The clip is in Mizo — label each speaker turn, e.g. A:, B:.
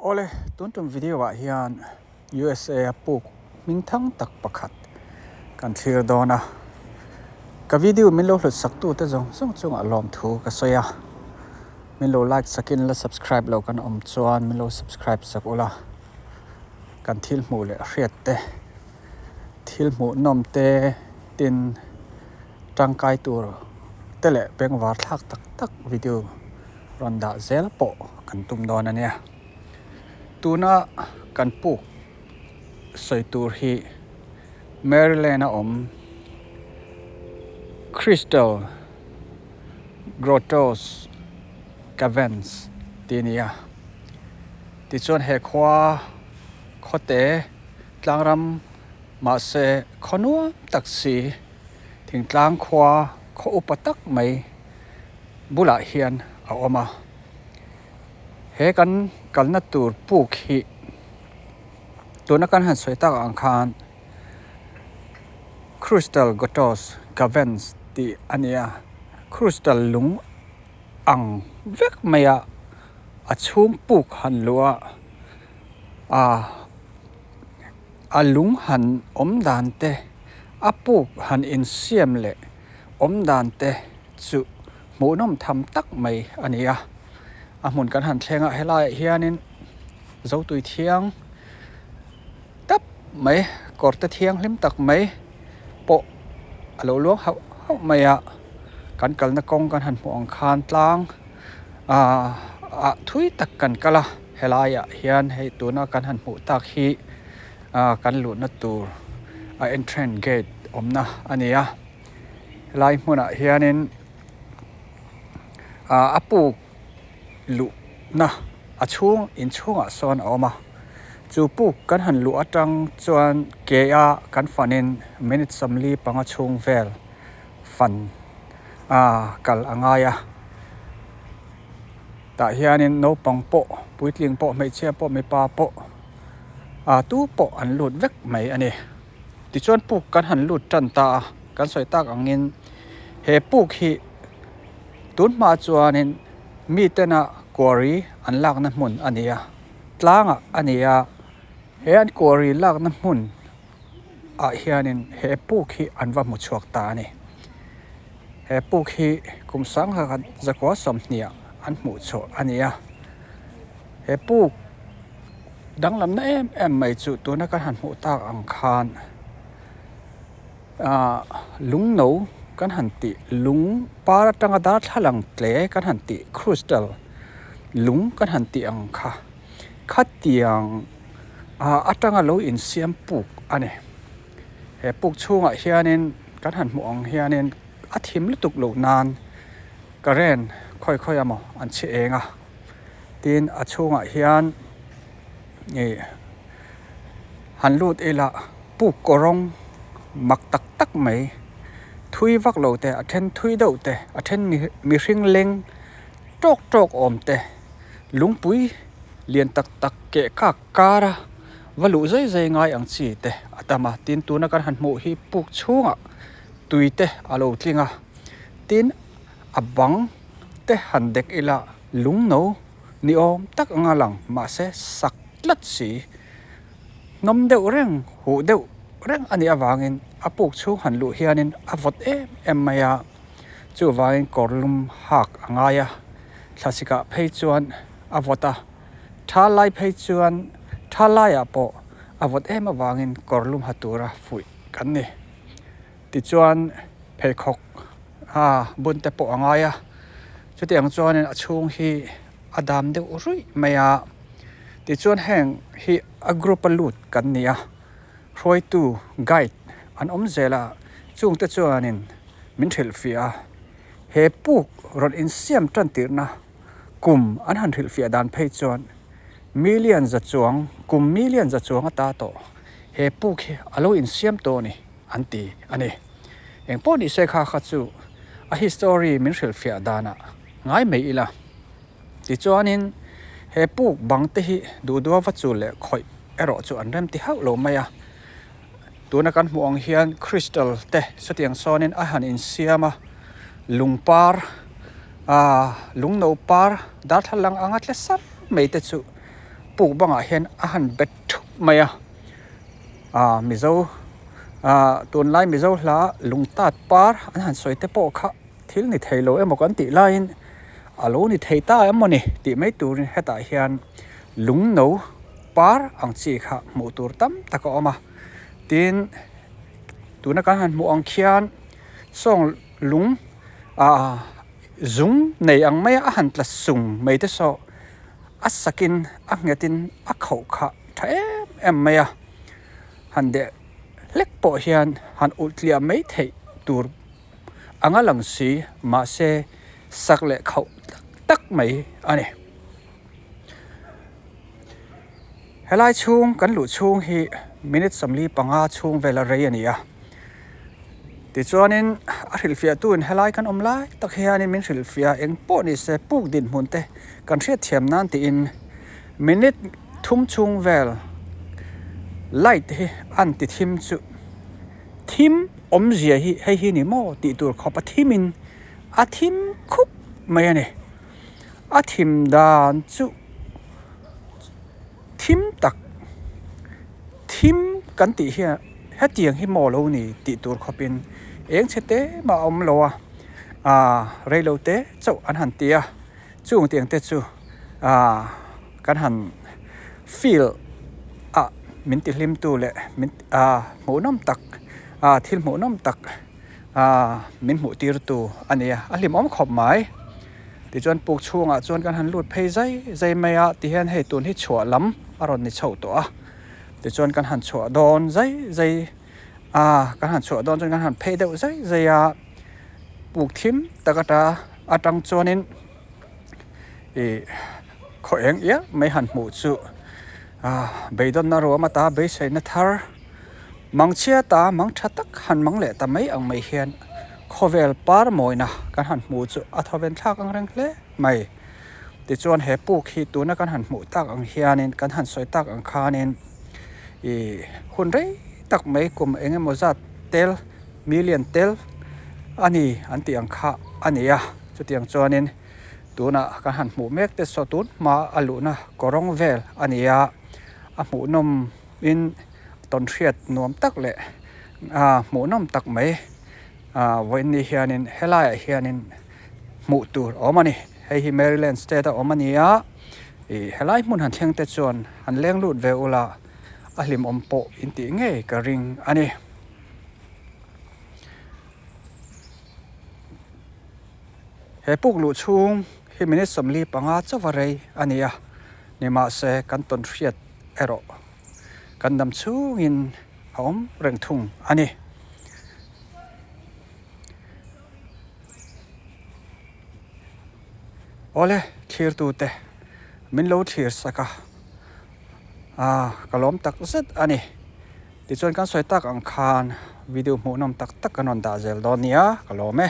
A: Awle, tun tum video ah hian USA a puk hming thang tak pakhat kan thlir dawn a. Ka video min lo hlut sak tute zawng zawng chungah lawmthu ka sawi a. Min lo like sakin la subscribe lo kan awm chuan min lo subscribe sak ula. Kan thil hmuh leh hriat te, thil hmuh nawm te tin tangkai tur te leh bengvar thlak tak tak video rawn dah zel pawh kan tum dawn a nia. Tuna kan puk sawi tur hi Maryland a awm Crystal Grottos Caverns tih a ni a. Tichuan he khua khawte tlangram mahse khaw nuam tak si thingtlang khua khaw upa tak mai bulah hian a awm a. He kan kalna tur puk hi tuna kan han sawi tak ang khan Crystal Grottos Caverns tih a ni a, Crystal lung ang vek mai a a chhung puk han luh a ah a lung han awm dan te a puk han insiam leh awm dan te chu hmuhnawm tham tak mai a ni a a hmun kan han thleng a helaiah hianin zotui thiang tap mai kawr te thianghlim tak mai pawh a lo luang hauh hauh mai a kan kalna kawng kan han hmuh ang khan tlang ahh ah thui tak kan kal a helaiah hian hei tuna kan han hmuh tak hi ahh kan luhna tur a entrance gate awmna a ni a helai hmunah hianin ahh a puk luhna a chhung inchhungah sawn a awm a chu puk kan han luh atang chuan ke a kan fanin minute 45 chhung vel fan ah kal a ngai a tah hianin naupang pawh puitling pawh hmeichhia pawh mipa pawh ah tu pawh an lut vek mai a ni tichuan puk kan han lut tan ta a kan sawi tak angin he puk hi tun hma chuanin mi tena quarry an lakna hmun a ni a tlangah a ni a he an quarry lakna hmun ah hianin he puk hi an va hmu chhuak ta a ni he puk hi kum sangha zakua sawmhnih ah an hmuh chhuah a ni a he puk danglamna em em mai chu tuna kan han hmuh tak ang khan ah lung no kan han tih lung par atanga darthlalang tle kan han tih crystal lung kan han tih ang kha khatiang ah atanga lo insiam puk a ni he puk chhungah hianin kan han hmuh ang hianin a thim lutuk loh nan current khawi khawi emaw an chhi eng a tin a chhungah hian ih han lut ila puk kaw rawng mak tak tak mai thui vak lo te a then thui deuh te a then mihring leng tawk tawk awm te lungpui lian tak tak keh kak kar a va luh zai zai ngai ang chi te a tam a tin tuna kan han hmuh hi puk chhungah tui te a lo tling a tin a bang te han dek ila lung no ni awm tak anga lang mahse sak tlat si hnawm deuh reng huh deuh reng a nih avangin a puk chhung han luh hianin a vawt em em mai a chuvangin kawr lum hak a ngai a thlasik ah phei chuan a vawt a tha lai phei chuan tha laiah pawh a vawt em avangin kawr lum ha tura fuih kan ni tichuan pheikhawk a bun te pawh a ngai a chutiang chuanin a chhung hi a dam deuh ruih mai a tichuan heng hi a group a lut kan ni a hruaitu guide an awm zel a chungte chuanin min hrilhfiah a he puk rawn insiam tan tirhna kum an han hrilhfiah dan phei chuan million za chuang kum million za chuang ata tawh he puk hi a lo insiam tawh a ni an ti a ni. Eng pawh ni se kha kha chu a history min hrilhfiah danah ngai mai ila. Tichuanin he puk bang te hi duhdua va chu leh khawih erawh chu an rem ti hauh lo mai a. Tuna kan hmuh ang hian crystal te sawtiang sawnin a han insiam a, lung par ah lung no par darthlalang anga tle sar mai te chu. puk bangah hian a han bet thup mai a ah mizo ah tunlai mizo hla lungtat par an han sawi te pawh kha thil ni thei lo emaw kan tih laiin a lo ni thei ta em mawni tih mai turin hetah hian lungno par ang chi kha hmuh tur tam tak a awm a tin tuna kan han hmuh ang khian sawng lung ah zung nei ang maia a han tla sung mai te saw a sakin a nghetin a khauh khah tha em em mai a han deh hlek pawh hian han ulh tliah mai theih tur anga lang si mahse sak leh khauh tak tak mai a ni. Helai chhung kan luh chhung hi minute 45 chhung vela rei a ni a tichuanin a hrilhfiah tuin helai kan awm lai tak hianin min hrilhfiah eng pawh ni se puk dinhmun te kan hriatthiam nan tiin minute thum chhung vel light hi an ti thim chu thim awmzia hi hei hi ni maw tih tur khawp a thimin a thim khup mai a ni. A thim dan chu thim tak thim kan tih hian hetiang hi maw lo ni tih tur khawpin eng chhe te mah a awm lo a ah reilo te chauh an han ti a chung tiang te chu ah kan han feel ah min ti hlim tu leh min ah hmuhnawm tak ah thil hmuhnawm tak ah min hmuh tir tu a ni a a hlimawm khawp mai. Tichuan puk chhungah chuan kan han lut phei zai zai mai a tihian hei tun hi chhuah lam a rawn ni chhoh tawh a tichuan kan han chhuah dawn zai zai a kan han chhuah dawn chuan kan han phei deuh zai zai a puk thim tak ata atang chuanin ih khaw eng iang mai han hmuh chu ah beidawnna ruam ata beiseina thar Mangchhia ta mang tha tak han mang leh ta mai ang mai hian khawvel par mawina kan han hmuh chu a thawven thlak ang reng hle mai. Tichuan he puk hi tuna kan han hmuh tak ang hianin kan han sawi tak ang khanin ih hun rei tak mai kum eng emaw zat tel million tel a ni an tih ang kha a ni a. Chutiang chuanin tunah kan han hmuh mek te saw tun hma a luhna kawrawng vel a ni a, a hmuhnawm in tawnhriat nuam tak leh ah hmuhnawm tak mai ah vawiin ni hianin helaiah hianin hmuh tur a awm a ni hei hi Maryland state a awm a ni a ih helai hmun han thleng te chuan han leng lut ve ula a hlimawm pawh in tih ngei ka ring a ni. He puk luh chhung hi minute 45 chauh a rei a ni a nimahse kan tawnhriat erawh kan dam chhungin a awm reng thung a ni. Awle thlirtute min lo thlir sak a, ah ka lawm tak zet a ni. Tichuan kan sawi tak ang khan video hmuhnawm tak tak kan rawn dah zel dawn nia ka lawm e.